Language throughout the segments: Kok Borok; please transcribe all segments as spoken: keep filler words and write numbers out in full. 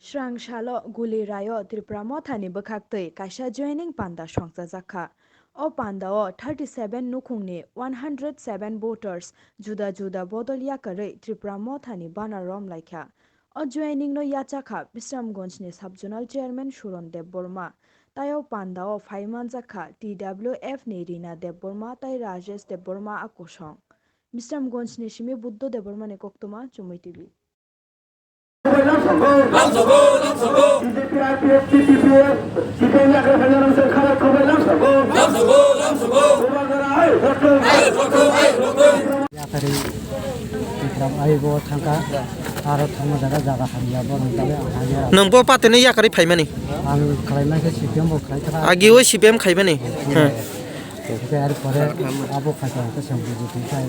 Srang salo Guliraio Tipra Mothani bwkhaktwi kaisa joining panda songchajak kha. O pandao thirty seven nukhungni one hundred seven voters juda juda bodol yakarwi Tipra Mothani banner romlaikha. O joiningno yachakha Bisramganjni Sub-Zonal Chairman Suron Debbarma. Tai o pandao phai manjakha T W F ni Rina Debbarma tai Rajesh Debbarma a kosong. Bisramganjni simi Buddho Debbarmani koktwma, Chumui T V. Yakarwi Tipra aibo thangkha, aro thangma jaga, jaga hamya, borok jaga hamya. Nwng bo patino yakarwi phaimani? Ang khlaimani khe C P M bo khlai kha. Agi o C P M khaimani? Hmm. Hwnkhe ar pore abo khaikha hwnkhe chwng B J P khai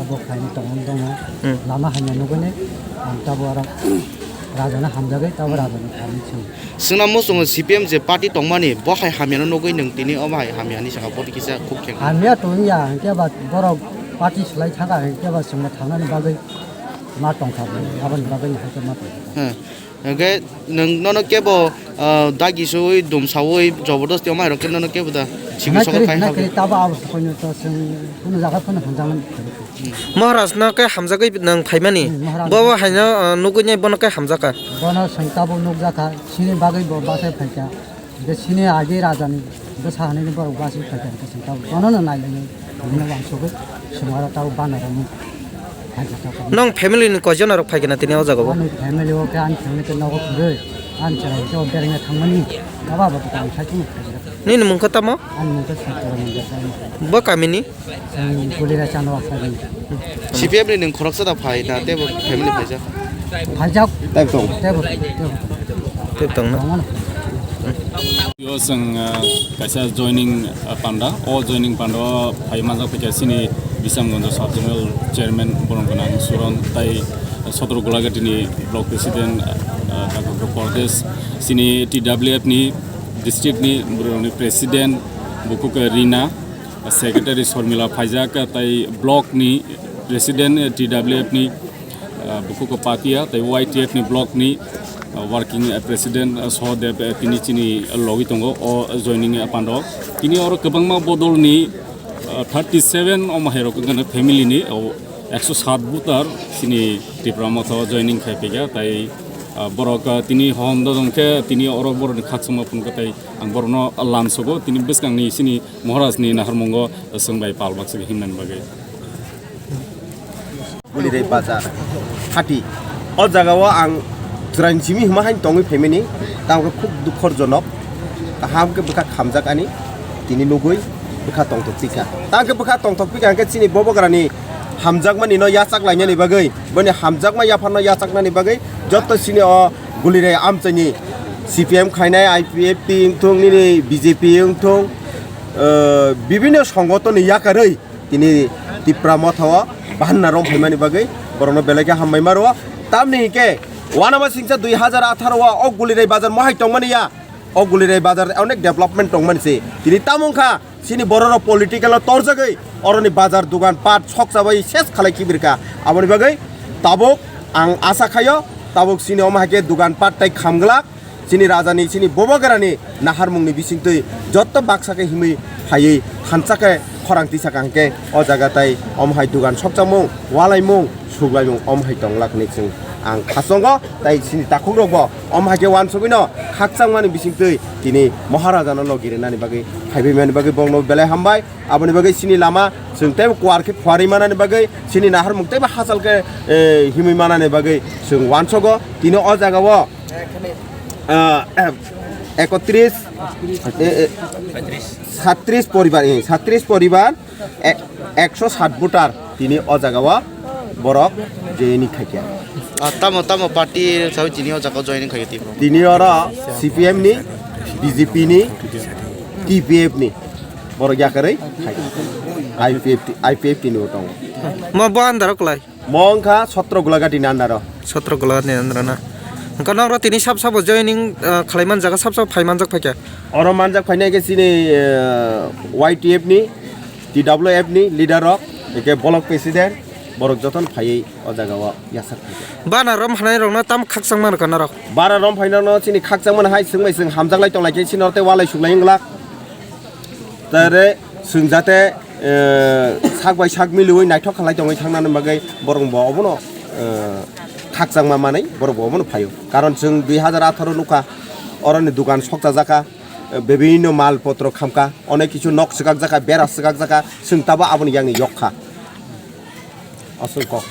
abo khaini tongmani tongo. Hmm. Lama hamya nugwini ang tabo aro rajano hamjagwi tabo rajano khaini chwng. Chwngno muchungo C P M je party tongmani bo hai hamyano nugwi nwng tini omo hai hamya hinwi sakha, bo kisa khuk khe. Hamya tongya hwnkhe ba borok party swlai thangkha hwnkhe ba chwngno thangnani bagwi ma tongkha, aboni bagwi hai khe ma tongkha. Hmm. Hwnkhe nwng nono kebo, ah, dagi suwi, dum sawi, jobordosti omo hai rok khe nono kebo da sikhi sokha khai ha. Nakari tabo abo sokoino to chwng kunu jaga phano hamjakmani. Maharaj no khe hamjagwi nwng phaimani? Hmm, Maharaj. Bo bo haino, ah, nugwi nai bono khe hamjakha. Bono chwng tabo nukjakha, chini bagwi bo bachai phaikha. Hwnkhe chini agi rajani bwsa hinwi borok bachai phaikha, hwnkhe chwng tabo bono no nailainai. Bini uansugwi chwng oro tabo banner rok phaikha tabo. Nwng family ni koijon rok phaikha na tini o jaga o? Ani family o khe ani family khe nogo kwrwi. Ani chwrai khe o berengna thangmani. Abo abo khe ang sai kheno phaikha. Nini mung khe tamo? Ani mung khe Saitara Mandir. Bo kamini? Ang Gulira Chandwa Sabi. C P M ni nwng khoroksa da phai na, tebo family phaijak? Phaijak. Tebo tong. Tebo, tebo. Tebo tong na? Tongo na. Yo, chwng, ah, kaisa joining, ah, panda. O joining panda o phai manjak phaikha chini Bisramganj Sub Zonal Chairman borok gwnang Suron tai Sotro Golaghati ni Block President, ah, Dr. Pardesh, chini T W F ni district ni borok ni President bukhuk Rina, Secretary Sormila phaijak, tai block ni President T W F ni, ah, bukhuk Patia, tai Y T F ni block ni, ah, working, ah, President, ah, Sohodev, ah, tini chini logwi tongo o joining, ah, pando. Tini oro kwbangma bodol ni, ah, thirty seven omo hai rok wngkha family ni, o ekso sat voter chini Tipra Motha o joining khai phaikha, tai, ah, borok, ah, tini hom dodon khe tini oro borok ni khakchangma phunukha, tai ang borok no lansogo tini bwskang ni chini Maharaj ni naharmungo chwng bai pal baksa himnani bagwi. Gulirei bazar hati. O jaga o ang chwraini simi hima haino tongwi phaimani, tamo khe khub dukhor jonok. Kaham khe bwkha khamjak ani, tini nugwi bwkha tongthok tikha. Tamo khe bwkha tongthok tikha hwnkhe chini bobogra ni hamjakmani no yachak lainani bagwi, boni hamjakma yapharno yachaknani bagwi jotto chini o Gulirei amchaini C P M khainai, I P F T wngthung, nini B J P wngthung, eh, bibinno songotonni yakarwi tini Tipra Motha o banna rong phaimani bagwi borokno belai khe hambai ma rwo. Tamni hinkhe uanama singcha dui hazar atharo o o Gulirei bazar mohai tongmani ya, o Gulirei bazar onek development tongmani se. Tini tamo wngkha chini bororok political o torjagwi oroni bazar dugan pat sokchabai ses khalai kibirkha. Aboni bagwi tabuk ang asa khaio tabuk chini omo hai khe dugan pat tai khamglak. Chini rajani, chini bobogerani naharmungni bisingtwi jotto baksa khe himwi phaiwi thansa khe khorang tisa kaham khe o jaga tai omo hai dugan sokchakmung, walaimung, suklaimung omo hai tonglak hinwi chwng ang khasongo. Tai chini takhukrokbo omo hai khe uansugwino khakchangmani bisingtwi tini Maharajano logi rinani bagwi phaibaimani bagwi bongno belai hambai. Aboni bagwi chini lama chwng teibo kuar khe phuarwi manani bagwi, chini naharmung teibo hachal khe, eh, himwi manani bagwi chwng uansugo. Tini o jagao ah, ekotris, eh, eh, satris poribar, eh, satris poribar, e-, ekso sat voter tini o jagao borok joining khaikha. Ah, tamo, tamo party sawi tini o jagao joining khaikha timo? Tini oro C P M ni, B J P ni, T P F ni borok yakarwi khaikha. I P F T, I P F T ni bo tongo. Mo bo andaro kwlai? Mo wngkha Sotro Golaghati ni andaro. Sotro Golaghati ni andaro na. Wngkha nokro tini sab sabo joining, ah, khlai manjak, sab sabo phai manjak phaikha? Oro manjak phainai khe chini, eh, Y T F ni, T W F ni leader rok, eke block president, Borok jotono phaiwi o jaga o yachak phaikha. Bana rom phanai rokno tam khakchangma rwkha norok. Bara rom phainai rokno chini khakchangmani hai chwng bai chwng hamjak lai tong lai khe chini norok tei walai suklai wng glak. Tare chwng jate, eh, sak bai sak miliwi naithok khalai tongwi thangnani bagwi borok bo obono, eh, khakchangma manwi borok bo obono phaio. Karon chwng dui hajar atharo nukha, oroni dukan sokchajak kha, eh, bibhinno mal potro khamkha, onek kichu nok swkakjak kha, bera swkakjak kha, chwng tabo aboni yakni yok kha. Aswk kok.